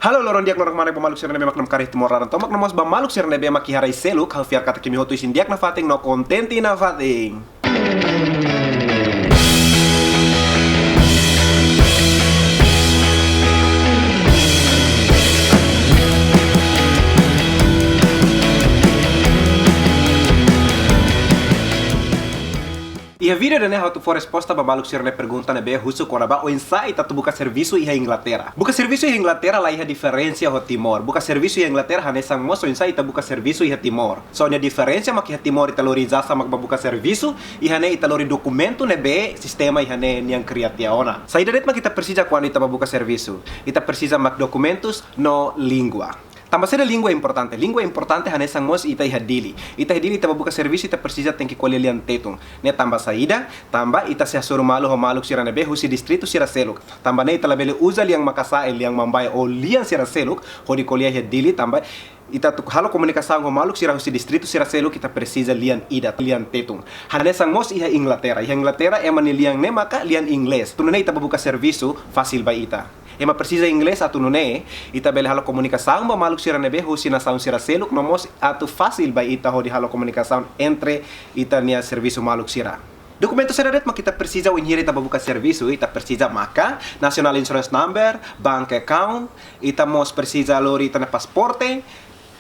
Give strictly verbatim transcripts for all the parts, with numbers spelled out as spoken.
Halo, loron di'ak, loron kmanek ba maluk sira ne'ebé mak namkari iha Timor laran tomak, no mós ba maluk sira ne'ebé mak iha rai seluk, ha'u fiar katak imi hotu isin di'ak nafatin no kontente nafatin. Iha vídeo ida-ne'e ha'u atu fó resposta ba maluk sira-nia pergunta ne'ebé husu kona-ba oinsá ita atu buka servisu iha Inglaterra. Buka servisu iha Inglaterra la iha diferensa ho Timor. Buka servisu iha Inglaterra hanesan mós oinsá ita buka servisu iha Timor. Só nia diferensa mak iha Timor ita lori ijazah mak bá buka servisu, iha ne'e ita lori dokumentu ne'ebé sistema iha ne'e nian kria tiha ona. Saida de'it mak ita presiza kuandu ita bá buka servisu? Ita presiza mak dokumentus no língua. Tanba saida língua importante? Língua importante hanesan mós ita iha Dili. Ita iha Dili ita bá buka servisu ita presiza tenke ko'alia lian Tetun. Ne'e tanba saida? Tanba ita sei hasoru malu ho maluk sira ne'ebé husi distritu sira seluk. Tanba ne'e ita labele uza lian Makasae, lian Mambae ou lian sira seluk hodi ko'alia iha Dili, tanba ita atu halo komunikasaun ho maluk sira husi distritu sira seluk ita presiza lian ida, lian Tetun. Hanesan mós iha Inglaterra. Iha Inglaterra ema nia lian ne'e maka lian Inglés. Atu nune'e ita bá buka servisu fasil ba ita. Ema presiza Inglés atu nune'e ita bele halo komunikasaun ba maluk sira ne'ebé husi nasaun sira seluk, no mós atu fasil ba ita hodi halo komunikasaun entre ita-nia servisu maluk sira. Dokumentu saida de'it mak ita presiza wainhira ita bá buka servisu? Ita presiza maka National Insurance Number, bank account, ita mós presiza lori ita-nia pasaporte,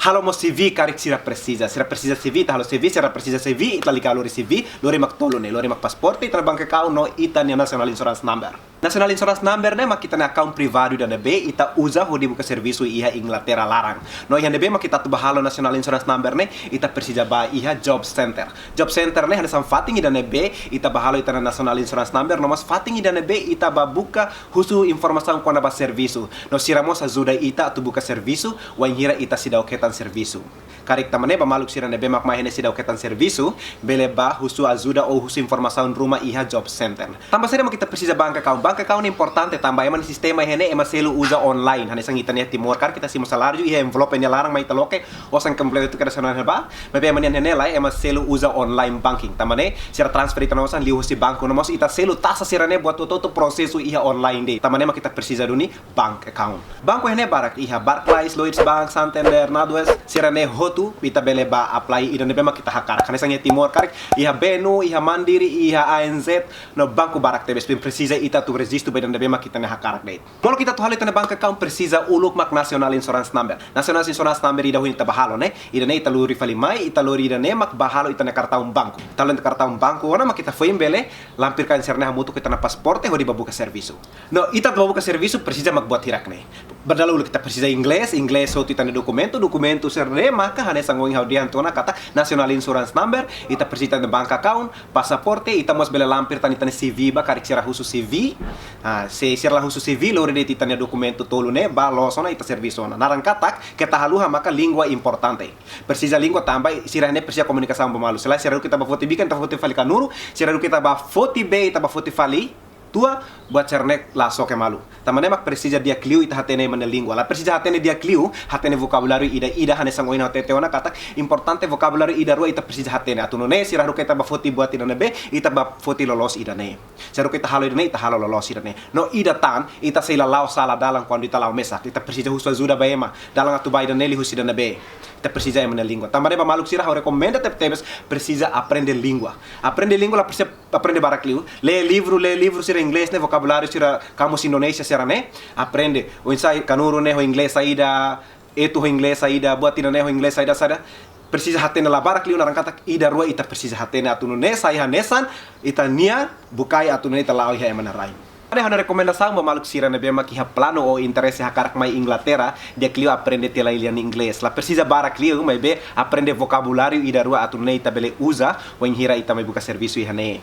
halo mós C V karik sira presiza. Sira presiza C V, ita halo C V, sira presiza C V, ita liga lori C V, lori mak tolu ne'e, lori mak pasaporte, ita-nia bank account no ita-nia National Insurance Number. National Insurance Number ne'e mak ita-nia account privadu ida ne'ebé ita uza hodi buka servisu iha Inglaterra laran. No iha ne'ebé mak ita atu bá halo National Insurance Number ne'e, ita presiza bá iha Job Center. Job Center ne'e hanesan fatin ida ne'ebé ita bá halo ita-nia National Insurance Number, no mós fatin ida ne'ebé ita bá buka husu informasaun kona-ba servisu. No sira mós ajuda ita atu buka servisu wainhira ita seidauk hetan servisu. Karik tanba ne'e ba maluk sira ne'ebé mak mai iha ne'e seidauk hetan servisu, bele bá husu ajuda ou husu informasaun ruma iha Job Center. Tanba saida mak ita presiza bank account? Bank account importante tanba ema nia sistema iha ne'e ema selu uza online. Hanesan ita-nia Timor karik ita simu saláriu iha envelope nia laran mai ita loke, osan kompletu kada sana ba. Maibé ema nia iha ne'e lae, ema selu uza online banking. Tanba ne'e sira transfer ita-nia osan liuhusi banku, no mós ita selu taxa sira-ne'e buat hotu-hotu prosesu iha online de'it. Tanba ne'e mak ita presiza duni bank account. Banku iha ne'e barak, iha Barclays, Lloyds Bank, Santander, NatWest, sira-ne'e hotu ita bele bá apply ida ne'ebé mak ita hakarak. Hanesan iha Timor karik iha BNU, iha Mandiri, iha A N Z, no banku barak tebes, presiza ita atu rejistu ba ida ne'ebé mak ita-nia hakarak de'it. Molok ita atu halo ita-nia bank account presiza uluk mak National Insurance Number. National Insurance Number ida ohin ita bá halo ne'e, ida-ne'e ita lori fali mai, ita lori ida-ne'e mak bá halo ita-nia kartaun banku. Ita halo ita-nia kartaun banku ona mak ita foin bele lampirkan sira-ne'e hamutuk ho ita-nia pasaporte hodi bá buka servisu. No ita atu bá buka servisu presiza mak buat hirak ne'e. Ba dala uluk ita presiza Inglés, Inglés hotu ita-nia dokumentu, dokumentu sira-ne'e maka hanesan ohin ha'u dehan tiha ona katak National Insurance Number, ita presiza ita-nia bank account, pasaporte, ita mós bele lampir tan ita-nia C V ba karik sira husu C V. Ah, se sira la husu C V, lori de'it ita-nia dokumentu tolu ne'e, bá loos ona ita servisu ona. Naran katak, keta haluha maka língua importante. Presiza língua tanba sira ne'e presiza komunikasaun ba malu. Se lae sira haruka ita bá foti bikan, ita foti fali kanuru, sira haruka ita bá foti bee, ita bá foti fali tua, buat sira-ne'e la soke malu. Tanba ne'e mak presiza di'ak liu ita hatene ema nia língua. La presiza hatene di'ak liu, hatene vokabuláriu ida-ida hanesan ohin ha'u hatete ona katak importante vokabuláriu ida rua ita presiza hatene. Atu nune'e sira haruka ita bá foti buat ida ne'ebé, ita bá foti loloos ida-ne'e. Sira haruka ita halo ida-ne'e, ita halo loloos ida-ne'e. No ida tan, ita sei la la'o sala dalan kuandu ita la'o mesak. Ita presiza husu ajuda ba ema. Dalan atu bá ida-ne'e liuhusi ida ne'ebé. Ita presiza ema nia língua. Tanba ne'e ba maluk sira ha'u rekomenda tebetebes presiza aprende língua. Aprende língua la presiza aprende barak liu. Lee livru, lee livru sira Inglés ne'e, vokabuláriu sira kamus Indonézia sira-ne'e. Aprende. Oinsá kanuru ne'e ho Inglés saida, etu ho Inglés saida, buat ida-ne'e ho Inglés saida, saida. Presiza hatene la barak liu, naran katak ida rua ita presiza hatene atu nune'e sai hanesan ita-nia bukae atu nune'e ita la'o iha ema nia rain. Ida ha'u-nia rekomendasaun ba maluk sira ne'ebé mak iha planu ou interese hakarak mai Inglaterra, di'ak liu aprende tiha lai lian Inglés. La presiza barak liu, maibé aprende vokabuláriu ida rua atu nune'e ita bele uza wainhira ita mai buka servisu iha ne'e.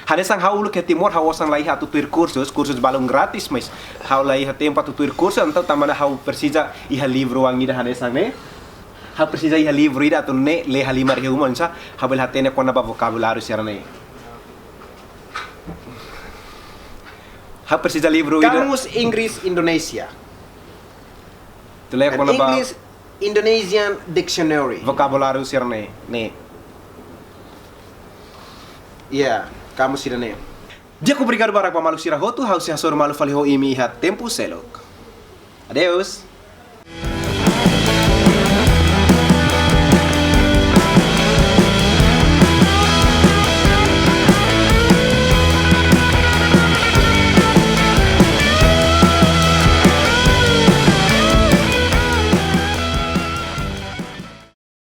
Hanesan ha'u uluk iha Timor, ha'u osan la iha atu tuir kursus, kursus balun grátis, mas ha'u la iha tempu atu tuir kursus, entaun tanba ne'e ha'u presiza iha livru oan ida hanesan ne'e. Ha'u presiza iha livru ida atu nune'e lee halimar iha uma, oinsá ha'u bele hatene kona-ba vokabuláriu sira-ne'e. Ha'u presiza livru ida. Kamus Inggris Indonesia. Atu lee kona-ba English Indonesian Dictionary. Vokabuláriu sira-ne'e, ne'e. Ya, kamus sira-ne'e. Di'ak, obrigadu barak ba maluk sira hotu, ha'u sei hasoru malu fali ho imi iha tempu seluk. Adeus.